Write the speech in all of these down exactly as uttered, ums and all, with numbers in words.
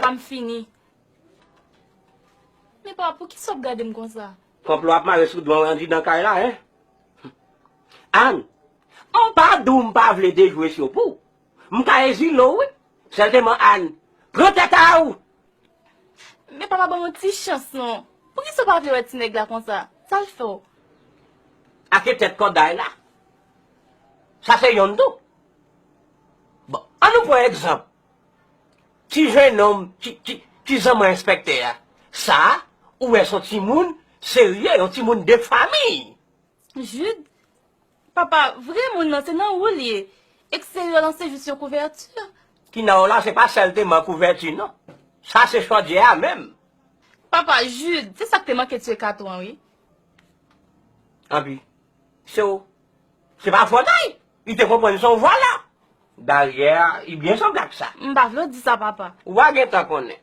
pa m fini. Men papa, poukisa w ap gade m konsa? Konplo ap mare sou do w andidan kay la, en? Ann, m pa di w m pa vle dejwe sou pou w. M ka ezile w, wi. Sèlteman, Ann, pran tèt a w! Men papa, ban m yon ti chans non. Poukisa w pa vle wè ti nèg la konsa? Sa l fè w? Ak e tèt kòday la. Sa se yonn tou. Bon, ann nou pran egzanp. Ti jennonm, ti, ti, ti zanman enspèktè a. Sa, ou wè se yon timoun serye, yon timoun de fanmi. Jude, papa, vre moun nan se nan ou l ye. Eksteryè lan se jis yon kouvèti. Ki nan ou la, se pa sèlteman kouvèti non. Sa se chodyè a menm. Papa, Jude, se sa k te manke tiye katon an, wi. Anpi, se w. Se pa fòt a l. Li te konprann se yon vòlè. Dayè, li byen sanble ak sa. M pa vle w di sa, papa. Ou a gentan konnen.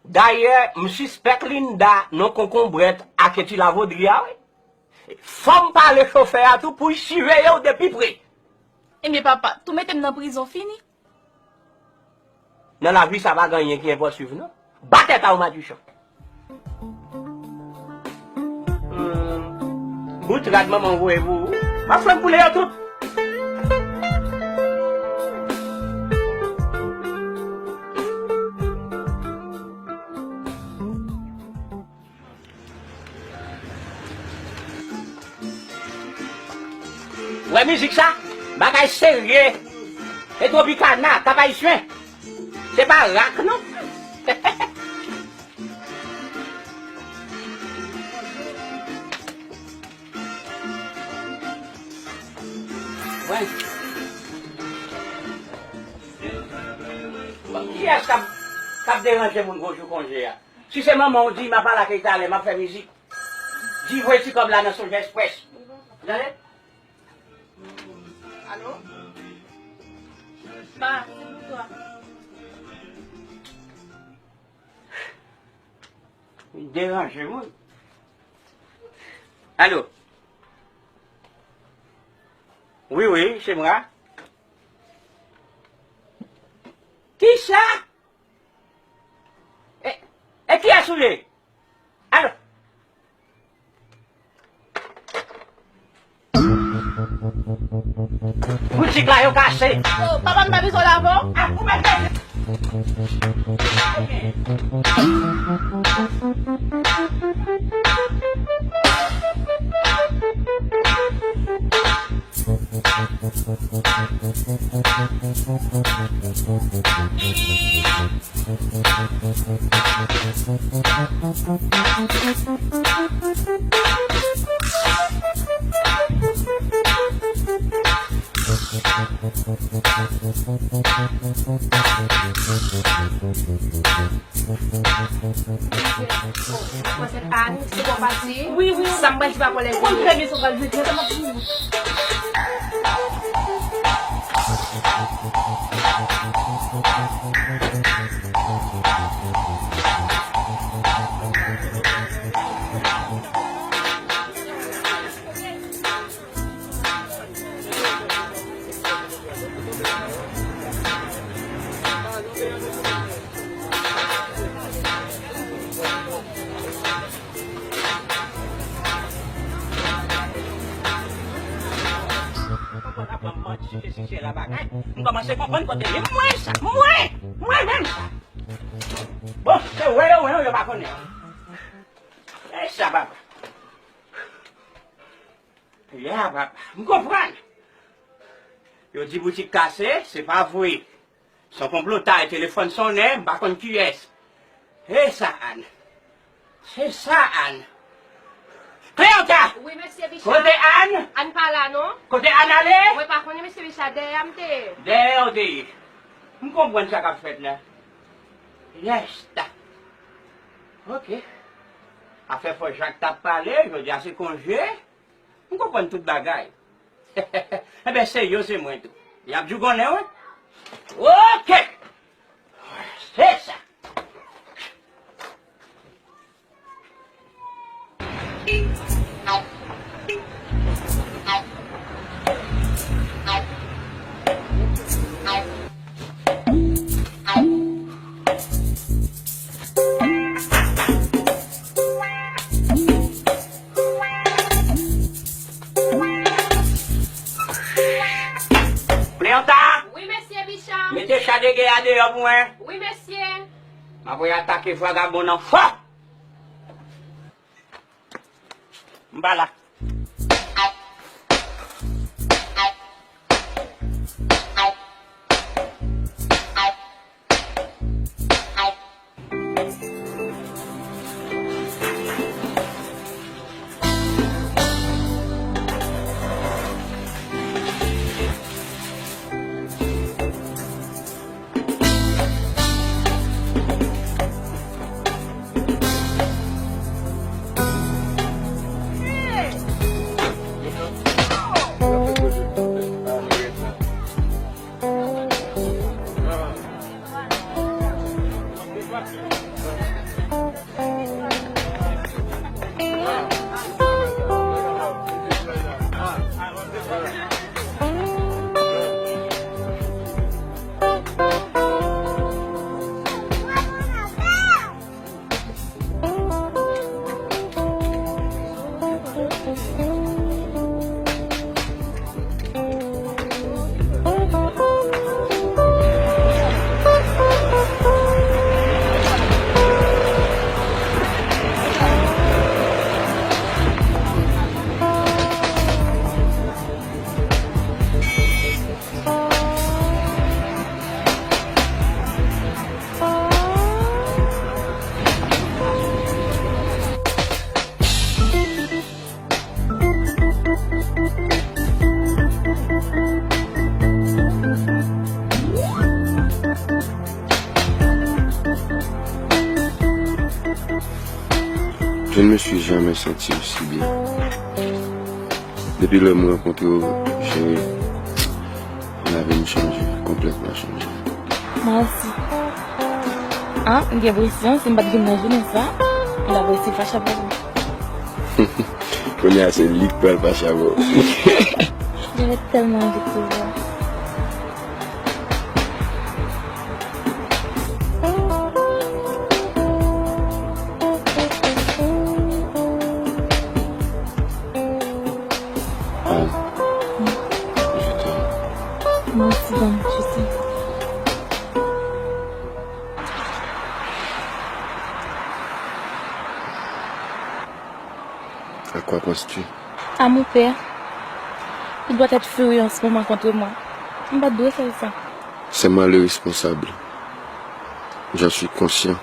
Dayè, m sispèk Linda nan konkonbrèt ak ti lavodri a, wi. Fò m pale chofè a tou pou l siveye w de pi pre. Ebyen, papa, tou mete m nan prizon fini. Nan lavi, sa pa gen anyen ki enposib, non. Ba tèt a w, madichon. Hmm. Bout rad manman w voye pou ou. M ap fè m boule yo tout. Wè mizik sa? Bagay serye. E Tropicana, Cap Haïtien. Se pa rak, non. Wè. Bon, kiyès k ap, k ap deranje moun gwo jou konje a? Si se manman w, di m ap al akèy talè, m ap fè mizik. Di voye ti kòb la nan Sonjè Express. Tande? Alo? Pa, se pou twa. Li deranje moun. Alo? Wi, wi, se mwen. Kisa? E, e kiyès ou ye? Alo? Boutik la yo kase. Oh, papa, m pa bezwen lave w. Ah, ou pa bezwen. Mwen se Ann, se bon pati. Wi, wi. Sa m pral di pa pran lè. Ou konn trè byen sa w pral di. Mwen kòmanse konprann kote li. Mwen sa, mwen, mwen menm sa. Bon, se wè yo wè yo, yo pa konnen. E sa, papa. Ya, papa, m konprann. Yo di boutik kase, se pa vre. Se yon konplotay, telefòn sonnen, m pa konn kiyès. E sa, Ann. Se sa, Ann. Cléanta! Wi, mesye Richard. Kote Ann? Ann pa la, non. Kote Ann ale? Mwen pa konnen, mesye Richard, dèyè a m te ye. Dèyè ou te ye. M konprann sa k ap fèt la. Yèsta. Ok. Afè fò Jak t ap pale, jodi a se konje. M konprann tout bagay. Enben, se yo, se mwen tou. Y ap djougonnen, wi. Ok! Se sa. Cléanta! Wi, mesye Bicha. Mete cha de gè a deyò pou mwen. Wi, mesye. M ap atake vagabon nan fò. M pa la. Je ne me suis jamais senti aussi bien. Depi lè m rankontre w, cheri, lavi m chanje, konplètman chanje. Mwen osi. Ah, m gen enpresyon, si m pa t vin nan jounen sa, m t ap resi fache avè w. Kounye a, se li k pral fache avè w. J'avais tellement envie de te voir. Anne, je t'aime. Moi aussi, Dom, je t'aime. À quoi penses-tu? À mon père. Il doit être furieux en ce moment contre moi. M pa t dwe fè l sa. C'est moi le responsable. J'en suis conscient.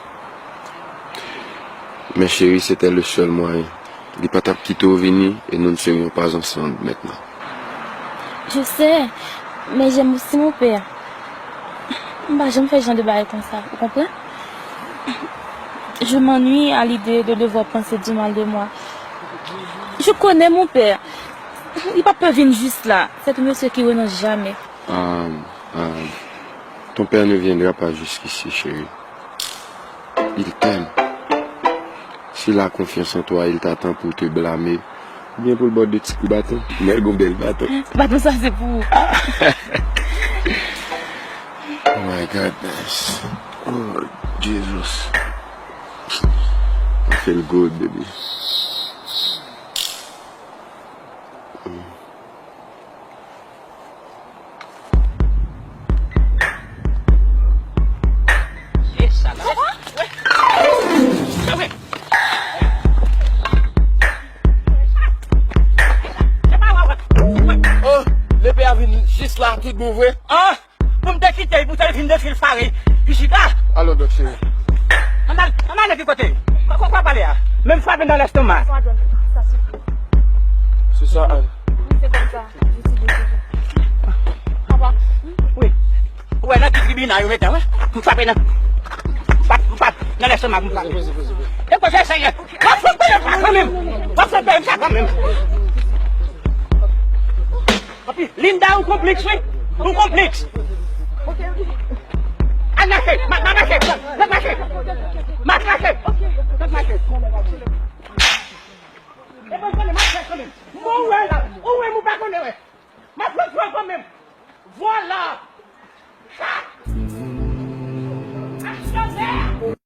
Mais chérie, c'était le seul moyen. Li pa t ap kite w vini et nous ne serions pas ensemble maintenant. Je sais, mais j'aime aussi mon père. M pa janm fè jan de bagay konsa, ou konprann? Je m'ennuie à l'idée de devoir penser du mal de moi. Je connais mon père. Li p ap vin jis la. C'est un monsieur qui renonce jamais. Ah, ah, ton père ne viendra pas jusqu'ici, chérie. Il t'aime. S'il a confiance en toi, il t'attend pour te blâmer. Oubyen pou l ba w de ti kou baton. Mwen gon bèl baton. Baton sa se pou ou. Oh my goodness. Oh, Jesus. I feel good, baby. Oh, lepe a vin jis la, tout bon vre. Ah! Pou m te kite l, pou te vin de fil fare. Jisika! Alò, dòk cheri. Ann al, ann al nan ki kote? Kwa, kwa, kwa pale a? Menm frape nan lèstomak. C'est ça, Anne. Oui, c'est comme ça. Je suis désolée. Papa. Wi. Ou wè nan ki tribinal yo mete, wi. M frape nan, m frape, m frape nan lèstomak, m frape. Poze, poze, poze, poze. E poze, seye. W ap fout peye m sa kanmenm. W ap fout peye m sa kanmenm. Anpi, Linda, ou konpliks, wi. Ou konpliks. Al mache, ma, ma mache.